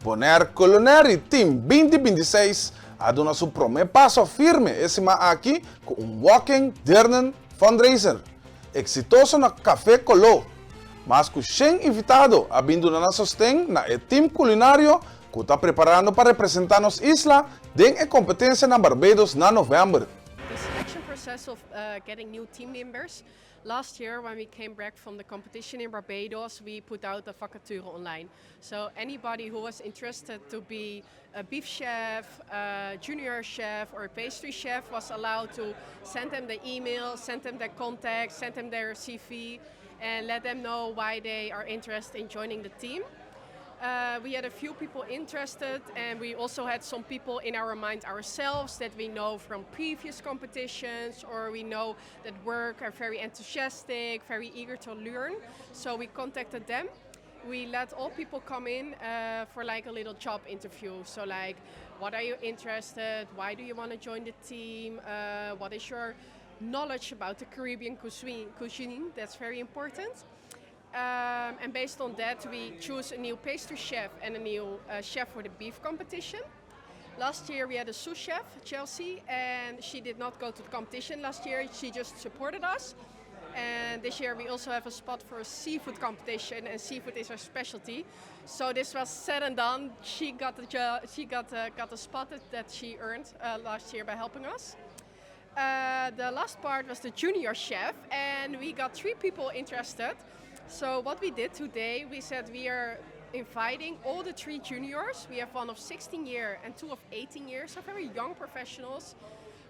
Bonaire Culinary Team 2026 a duna su prome paso firme e siman aki cu un walking dinner fundraiser exitoso na Café Colo. Mas cu 100 invitado a bin duna nan sosten na e team culinario cu ta preparando pa representa nos isla den e competencia na Barbados na november. The selection process of getting new team members. Last year, when we came back from the competition in Barbados, we put out a vacature online. So anybody who was interested to be a beef chef, a junior chef, or a pastry chef was allowed to send them the email, send them their contact, send them their CV, and let them know why they are interested in joining the team. We had a few people interested, and we also had some people in our mind ourselves that we know from previous competitions or we know that work are very enthusiastic, very eager to learn. So we contacted them. We let all people come in for like a little job interview. So like, what are you interested? Why do you want to join the team? What is your knowledge about the Caribbean cuisine? That's very important. And based on that, we choose a new pastry chef and a new chef for the beef competition. Last year we had a sous chef, Chelsea, and she did not go to the competition last year. She just supported us. And this year we also have a spot for a seafood competition, and seafood is our specialty. So this was said and done. She got the she got the spot that she earned last year by helping us. The last part was the junior chef, and we got three people interested. So what we did today, we said we are inviting all the three juniors. We have one of 16 year and two of 18 years, so very young professionals,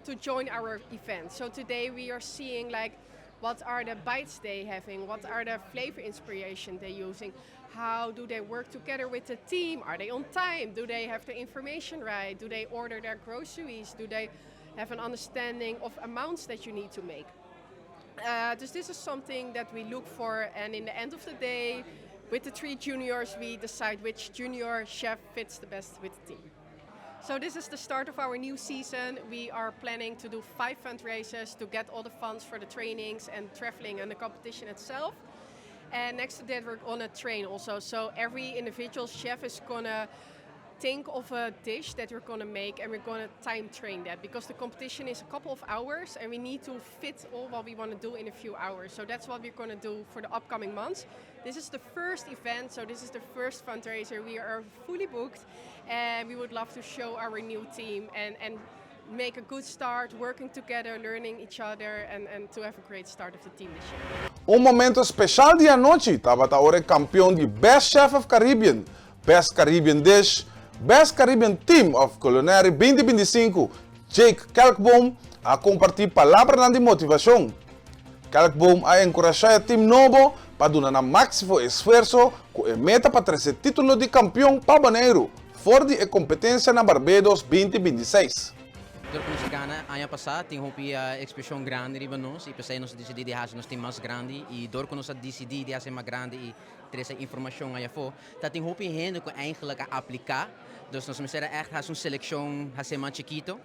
to join our event. So today we are seeing like what are the bites they having, what are the flavor inspiration they're using, how do they work together with the team, are they on time, do they have the information right, do they order their groceries, do they have an understanding of amounts that you need to make. Dus this is something that we look for, and in the end of the day, with the three juniors, we decide which junior chef fits the best with the team. So this is the start of our new season. We are planning to do five fundraisers to get all the funds for the trainings and traveling and the competition itself. And next to that, we're gonna train also. So every individual chef is gonna think of a dish that we're gonna make and we're gonna time train that because the competition is a couple of hours and we need to fit all what we want to do in a few hours. So that's what we're gonna do for the upcoming months. This is the first event, so this is the first fundraiser. We are fully booked and we would love to show our new team and make a good start, working together, learning each other, and to have a great start of the team this year. Un momento special di anochi tabata ora campeon di Best Chef of Caribbean, Best Caribbean Dish, Best Caribbean Team of Culinary 2025, Jake Kelkboom, a comparti palabra di motivacion. Kelkboom a encurasha e team nobo pa duna nan maximo esfuerso cu e meta pa trece titulo di campeon pa Boneiro, for di e competencia na Barbados 2026. Door cu nos a gana aña pasa, tin hopi expresion grandi riba nos y pesey nos a dicidi di haci nos team mas grandi y door cu nos a dicidi di haci mas grandi y trece informacion ey afo, ta tin hopi hende cu eigenlijk a aplica, dus nos mester echt haci un seleccion haci mas chikito.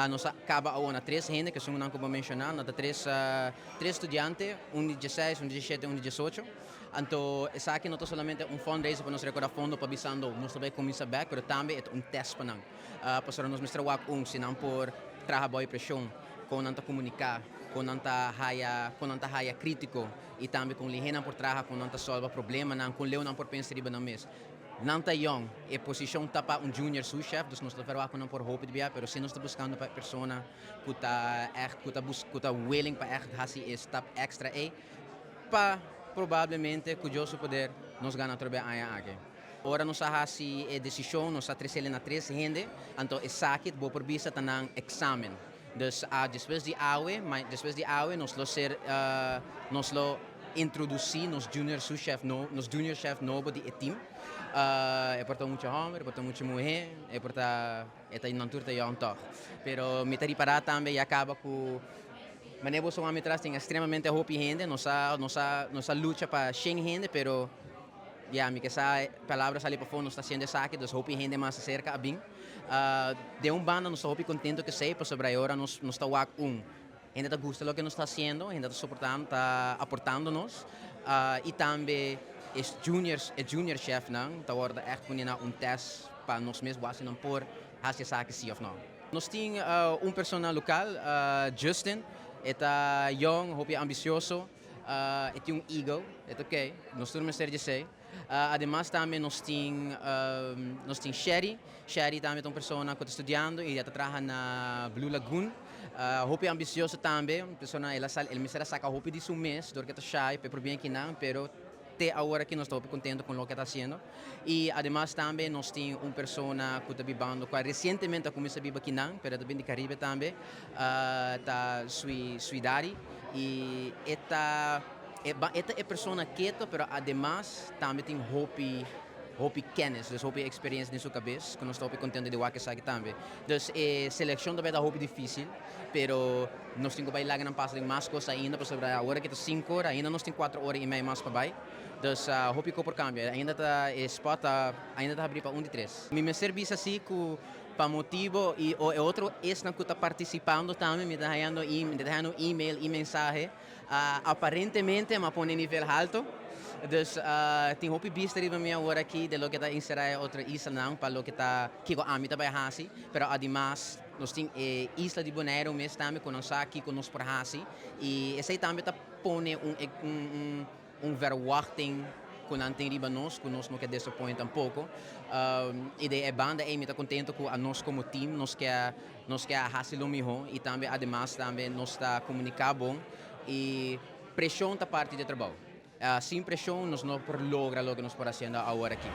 Nos a caba awo na tres hende, cu ta nan cu bo a menciona, na tres studiante, un di 16, un di 17, un di 18. Anto, esaki no ta solamente un fundraiser pa nos recorda fondo pa bisando nos tambe cuminsa back, pero tambe ta un test pa nan. Pa nos mustra wak un, si nan por traha bou presion, con nan ta comunica, con nan ta haya critico, y tambe con lihe nan por traha, con nan ta solve problema nan, con leu nan por pensa riba nan mes. Nan ta young, e posicion ta pa un junior sous chef, dus nos ta verwacht cu nan por hopi bia, pero si nos ta buscando pa persona cu ta echt, cu ta willing pa echt hasi e stap extra e, pa probablemente cu Dios poder nos gana trobe aña aki. Ora nos a hasi e decision, nos a trece na tres hende, anto esaki bo por bisa ta nan examen. Dus despues di awe, despues di awe nos lo ser nos lo introduci nos junior sous chef no, nos junior chef nobo di e team. E por ta mucha homber, e por ta mucha muher, e por ta e ta nan tur ta young toch. Pero mi ta ripara tambe ya caba cu manera bo mi tras tin extremadamente hopi hende, nos a lucha pa 100 hende, pero ya, mi kier sa palabra sali pafo, nos ta haciendo esaki, dus hopi hende mas cerca a bin. Di un banda nos ta hopi contento cu esey, pasobra awor nos ta wak un. Hende ta gusta loke nos ta haciendo, hende ta soportando, ta aportando nos. Y tambe E juniors, e junior chef nan, ta wordo echt poni na un test pa nos mes wak si nan por haci esaki si of no. Nos tin un persona local, Justin, e ta young, hopi ambicioso, e tin un ego, e ta ok, nos tur mester di esey. Ademas tambe nos tin Sherry. Sherry tambe ta un persona cu ta studiando y ta traha na Blue Lagoon. Hopi ambicioso tambe, un persona el a sal, el mester a saca hopi di su mes, door cu ta shy, pero bien cu nan, pero te awor cu nos ta contento cu loke e ta haciendo. Y ademas tambe nos tin un persona cu ta bibando, cu recientemente a cuminsa biba aki nan, pero tambe di Caribe tambe, ta Sui Suidari y e ta e persona keto, pero ademas tambe tin hopi hopi kennis, dus hopi experiencia den su cabes, cu nos ta contento di wak esaki tambe. Dus e seleccion tambe ta hopi dificil, pero nos tin cu bay laga nan pasa den mas cos ainda, pasobra awor cu ta 5 or, ainda nos tin 4 ora y mey mas pa bay. Dus hopi cos por cambia. Ainda ta e spot ta, ainda ta habri pa 1 di 3. Mi mester bisa si cu pa motibo y o e otro esnan cu ta participando tambe, mi ta hayando e-mail y mensahe. Aparentemente m'a pone nivel halto. Dus tin hopi bista riba mi awor aki di loke ta encera otro isla nan pa loke ta kico ami ta bay hasi, pero ademas nos tin e isla di Bonaire mes tambe cu nos sa kico nos por hasi y esey tambe ta pone un verwachting cu nan tin riba nos, cu nos no kier disappoint tampoco. Y di e banda ey mi ta contento cu nos como team nos kier hasi lo miho y tambe ademas tambe nos ta comunica bon y presion ta parti di trabou. Sin presion nos no por logra loke nos por haciendo awor aki.